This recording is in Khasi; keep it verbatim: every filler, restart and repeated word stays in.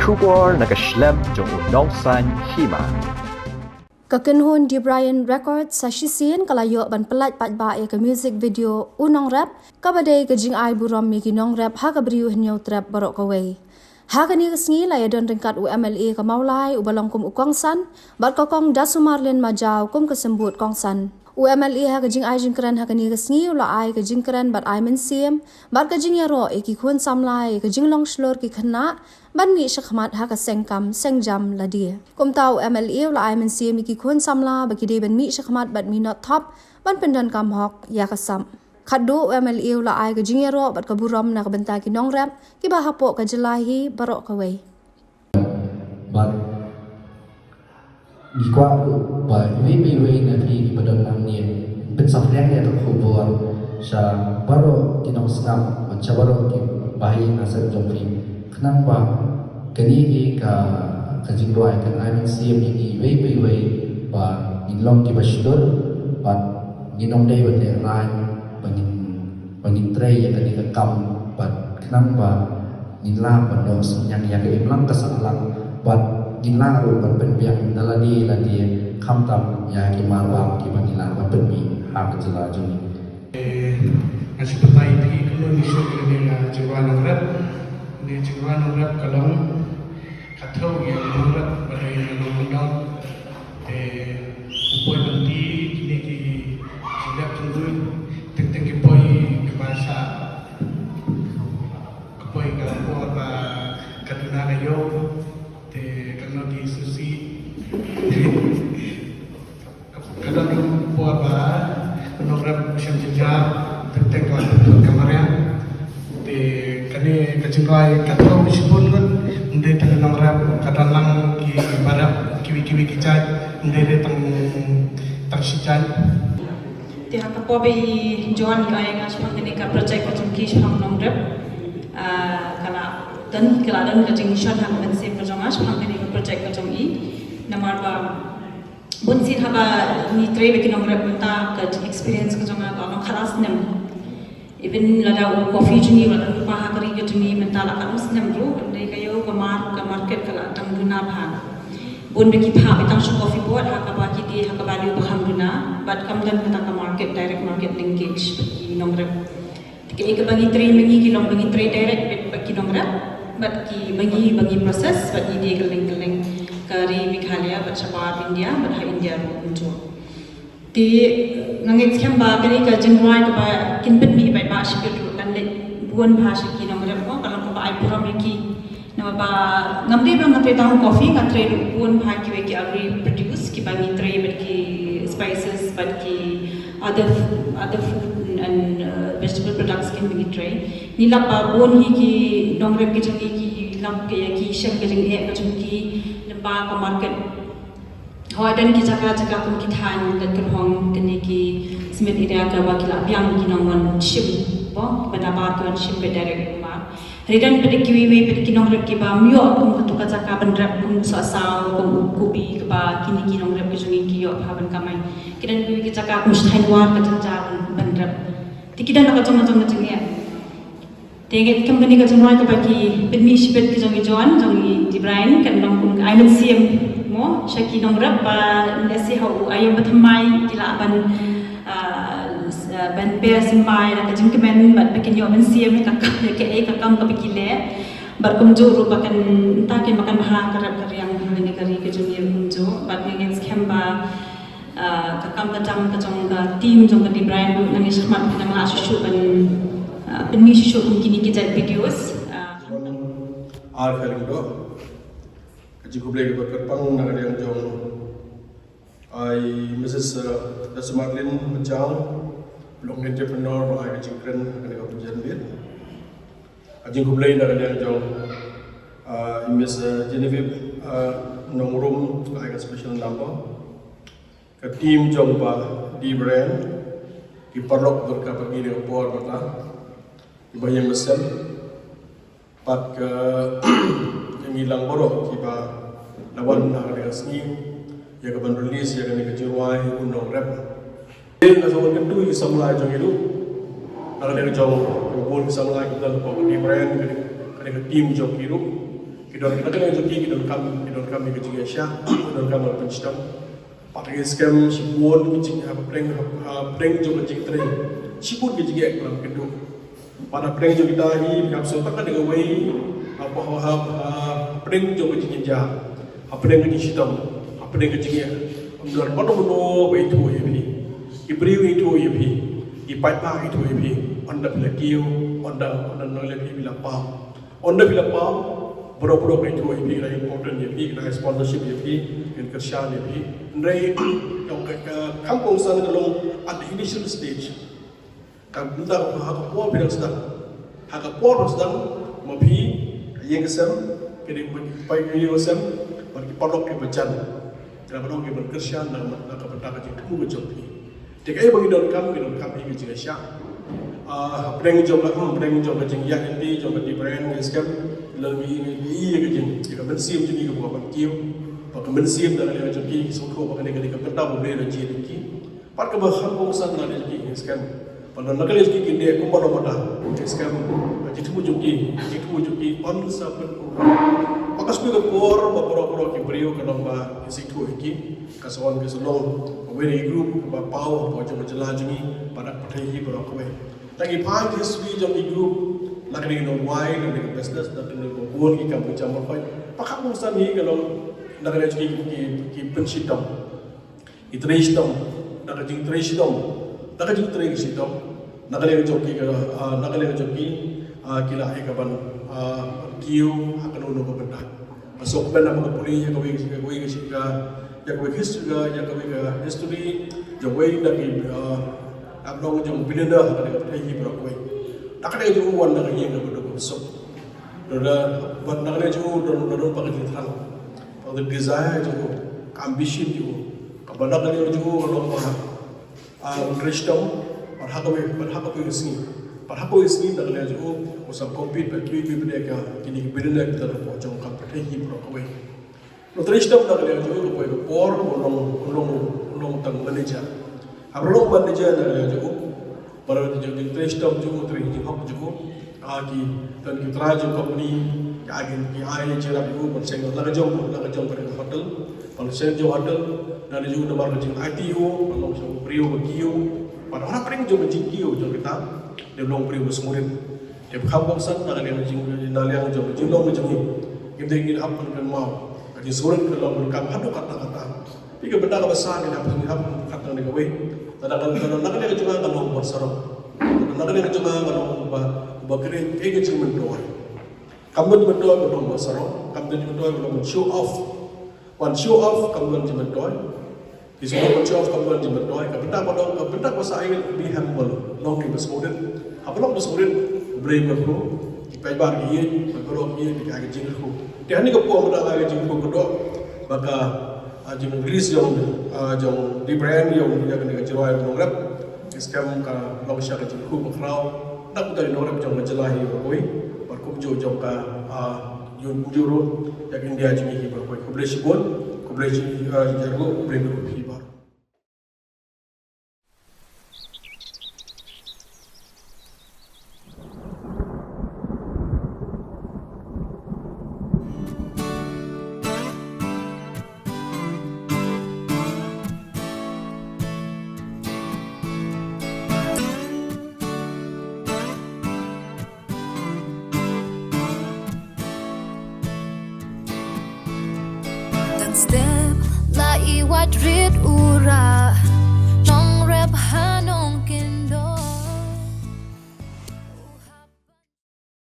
Khubor na ka shlem jong u Nongsaiñ Hima. Ka kynhun Debrian Records sa shisien ka la ïoh ban pyllait paidbah ïa ka music video U Nongrep, kaba dei ka jingai burom ïa ki nongrep ha ka Bri U Hynñiewtrep baroh kawei. Ha kane ka sngi la ïadon ryngkat u M L A ka Mawlai uba long kum u kongsan, bad ka Kong Dasumarlin Majaw kum ka symbud kongsan. U M L A ha ka jingai jingkren ha kane ka sngi u la ai ka jingkren bad ai mynsiem bad ka jingïaroh ïa ki khun samla ïa ka jinglong shlur ki khynnah ban mih shakhmat ha ka seng kam seng jam lade. Kumta u M L A u la ai mynsiem ïa ki khun samla ba ki dei ban mih shakhmat bad minot thap ban pyndonkam hok ïa ka sap. Khatduh u M L A u la ai ka jingïaroh bad ka burom na ka bynta ki nongrep kiba hapoh ka jylla hi baroh kawei. Bad ngi kwah ruh ba iwei pa iwei na phi kiba don hangne pynsaphriang ïa ka khubor sha baroh ki nongsngap bad sha baroh ki bahaïing hasem jong phi, khnang ba kane hi ka, ka jingrwai kan ai mynsiem ïa ngi iwei pa iwei ba ngin long kiba shlur bad ngin ym dei ban lehraiñ ba ngin, ba ngin trei ïa kane ka kam bad khnang ba ngin lah ban ïoh synñiang ïa ka imlang ka sahlang bad ngin lah ruh ban pynbiang da lade lade khamtam ïa ki marbam kiba ngi lah ban pynmih ha ka jylla jong ngi. Eh, nga shu batai ïa phi kumno ngi shu ïa kane ka jingrwai nongrep. Kane ka jingrwai nongrep ka long ka thew ïa ka nongrep ba dei ka nongkyndong. Te u poi ban die kine ki jingrep jingduh teng teng ki poi kiba shah. Ka poi ka por ba ka duna ka ïew te ka nodi susi. Ka don ka por ba ka nongrep u shem jynjar teng teng ka la pynthut ka mariang. Te kane ka jingrwai ka thew shibun ngut, ym dei tang ka nongrep, ka don lang kiba rep kiwei kiwei ki jait, ym dei tang, tang shi jait. Te ha ka por ba i John i ai ïa nga shaphang kane ka project ka jong ki shaphang nongrep, ah, ka la don, ka la don ka jingshon ha ka mynsiem ka jong nga shaphang kane ka project ka jong i. Namar ba bun sien haba ngi trei bad ki nongrep mynta ka experience ka jong nga ka long khatar snem. Even lada u coffee jong ngi, lada u pa ha ka ri ka jong ngi mynta la khatar snem ruh, hynrei ka ïew ka mar, ka market ka la dang duna bha. Bun ba ki phah beit tang sha coffee board, ha kaba ki die, ha kaba die ba kham duna, bad kam don kata ka market, direct market linkage bad ki nongrep. Te kaei kaba ngi trei ma ngi ki long ba ngi trei direct bad, bad ki nongrep, bad ki ma ngi ba ngi process, bad ngi die kylleng kylleng ka ri Meghalaya, bad shabar India, bad ha India ruh kumjuh. Te nga ngeit skhem ba kane ka jingrwai kaba kin pynmih paidbah shibit ruh kan leit bun bha sha ki nongrep mo, ka long kaba ai burom ïa ki. Namar ba ngam dei ba nga trei tang coffee, nga trei ruh bun bha kiwei ki agri produce kiba ngi trei bad ki spices bad ki other, other fruit and, uh, vegetable products kiba ngi trei. Ngi lap ba bun hi ki nongrep ki jong ngi ki lap ïa ki shem ka jingeh ka jong ki lyngba ka market. Hooid, don ki jaka jaka kum ki thaiñ Laitkyrhong, kine ki cement area kaba ki la biang ki nongwan shim, bo, kiba nabar ki wan shim beit direct ïa ka mar. Hynrei don pat kiwei wei pat ki nongrep kiba ym ïoh kum kato ka jaka ban rep kum sohsaw, kum u kubi kaba kine ki nongrep ki jong ngi ki ïoh bha ban kamai. Ki don kiwei ki jaka kum shi thaiñ War ka jynjar ban rep. Te ki don la ka jong ka jong ka jingeh. Te ngeit skhem kane ka jingrwai kaba ki pynmih shibit ki jong i John, jong i Debrian, kan long kum ka ai mynsiem mo sha ki nongrep ba lehse ha u aïom ba thymmai ki lah ban, ah, s-, ah, ban pher symbai da ka jingkmen bad ba kin ïoh mynsiem ïa ka kam, ïa kaei ka kam kaba ki leh. Bad kumjuh ruh ba kan, mynta kin ba kan bha ka rep ka riang ha kane ka ri ka jong ngi ruh kumjuh. Bad nga ngeit skhem ba ah, ka kam ka jam ka jong ka team jong ka Debrian ruh nang ïa shakhmat ki nang lah shuh shuh ban, ah, pynmih shuh shuh kum kine ki jait videos, ah. Ar kha lyngdoh. Ka jingkhublei kaba kyrpang na ka liang jong i Missus, ah, Dasumarlin Majaw, long entrepreneur ba ai ka jingkren ha kane ka pynjan bit. Ka jingkhublei na ka liang jong, ah, i Miss, ah, Genevieve, ah, Nongrum, ka ai ka special number. Ka team jong pa Debrian, ki paralok bad ka pagi da ka por mynta, kiba ïeng ba sem. Bad ka, ka ngi lang baroh kiba la wan ha kane ka sngi ïa ka ban release ïa kane ka jingrwai U Nongrep. Nga sngewbha kyntu ïa ki samla jong ngi ruh. Na ka liang jong ka bun ki samla kiba don hapoh ka Debrian, kane, kane ka team jong ki ruh. Ki don, na ka liang jong ki, ki donkam, ki donkam ïa ka jingïaishah, ki donkam ban pynshitom. Pat ki skhem shibun ki jing, hapdeng, hapdeng jong ka jingtrei, shibun ki jingeh ba lam kynduh. Pat hapdeng jong kita hi, ki hap sngewthuh ka dei kawei, hap, hap, hap, hapdeng jong ka jingïaishah, hapdeng ka jingshitom, hapdeng ka jingeh. Ym don mano mano ba ithuh ïa phi. Ki briew ithuh ïa phi. Ki paidbah ithuh ïa phi. Ynda phi la kiew, ynda, ynda nang leh phi la pam. Ynda phi la pam, baroh baroh ki ithuh ïa phi, ki la important ïa phi, ki la sponsorship ïa phi, kin kyrshan ïa phi. Hynrei, ïa ka, ka kam kongsan ka long at the initial stage. Ka bynta ka ha ka por phi dang sdang. Ha ka por phi dang sdang, ma phi, ka ïing ka sem, ka dei ban pynïaid ïing sem, bad ki paralok kiba jan. Ka ban ong kiban kyrshan na, na ka bynta ka jingthmu ka jong phi. Te kaei ba ngi donkam, ngi donkam hi ka jingïaishah. Ah, hapdeng jong ka, hapdeng jong ka jingïaid lynti jong ka Dee Brain ngi skhem, lada ngi, ngi, ngi ïa ka jing, ïa ka mynsiem jong ngi kaba ban kiew, ba ka mynsiem na ka liang jong ki, ki sngewthuh ba kane ka dei ka bynta ba U Blei u la jied ïa ki. Pat kaba kham kongsan na ka liang jong ki ngi skhem. Ba na ka liang jong ki kin dei kumba long mata, ngi skhem. Ka jingthmu jong ki, ka jingthmu jong ki, yn sa pynurlong. Ba ka shu ka por, ba baroh baroh ki briew ka long ba ki sngewthuh ïa ki. Ka sa wan ka sa long kawei na ki group kaba paw hapoh jong ka jylla jong ngi, ba da pyrthei hi baroh kawei. Te ngi phai history jong ki group, na ka liang ka nongwai, na ka liang ka business, na ka liang ka bun ki kam ki jam baroh kawei. Ba kham kongsan hi ka long, na ka liang ki, ki, ki pynshitom. Ki trei shitom, na ka jingtrei shitom, na ka jingtrei shitom. Na ka liang jong ki ka, ah, na ka liang jong ki, ah, ki la ai ka ban, ah, kiew, ha kano kano ka bynta. Ka suk ben na ka pule ïa kawei, ïa kawei ka shi-, ka, ïa kawei ka history ka, ïa kawei ka history, jong wei na ki, ah, na ka dong jong billionaire, ha ka dei ka pyrthei hi baroh kawei. Na ka dei jong u wan na ka ïing kaba duk kaba suk. Lada, bad na ka dei jong u don, don, don ba ka jingthrang. Ba ka desire jong u, ka ambition jong u. Kaba na ka dei jong u, ka long ba, ah, un trei shitom, bad ha kawei, bad ha kawei ka sngi. Bad ha kawei ka sngi na ka liang jong u, u sa compete bad kiwei kiwei pat de ka, kine ki billionaire kiba don hapoh jong ka pyrthei hi baroh kawei. Un trei shitom na ka liang jong u, ka poi ka por, un long, un long, un long tang manager. Haba long manager na ka liang jong u, ba la jong u trei shitom jong u, trei jinghok jong u. Ah, ki, don ki trai jong company, ki ai, ki ai jingïarap ïa u, ban seng la ka jong, la ka jong ka hotel, ban seng jong hotel, na ka liang jong u namar ka jingaiti ïa u, ban long sha u briew ba kiew, ban ora pyrshang jong ka jingkiew jong kita, dei ban long briew ba sngewrit. Te ba kham kongsan na ka liang jing, na liang jong ka jinglong ka jong ngi. Ngim dei ngin hap ban kynmaw ka jingsngewrit ka long ban kam haduh katta katta. Te ka bynta kaba sa ngin hap, ngin hap kat na kawei. Tang na ka, tang na ka liang jong nga nga long ba sarong. Tang na ka liang jong nga nga long ba, ba kren kaei ka jingmyntoi. Kam don myntoi ba long ba sarong, kam don myntoi ba long show off. Wan show off kam don jingmyntoi. Ki sngewbha ban show off kam don jingmyntoi. Ka bynta ba long, ka bynta ba sa ïa ngi, be humble, long kiba sngewrit. Haba long ba sngewrit, U Blei u kyrkhu, ki paidbah ki ïeit, ki paralok ki ïeit, ki ai ka jingkyrkhu. Te hangne ka por ba dang ai ka jingkyrkhu ka doh ba ka, ah, jing release jong, ah, jong Dee Brain ïa, ïa kane ka jingrwai nongrep. Ngi skhem ka long sha ka jingkyrkhu bakhraw na ka bynta ki nongrep jong ka jylla hi baroh kawei, bad kumjuh jong ka, ah, kumjuh ruh ïa ka India jong ngi hi baroh kawei. Khublei shibun, khublei shi, ah, jingïaroh, khublei baroh hi baroh. Tang step la i wad rit u ra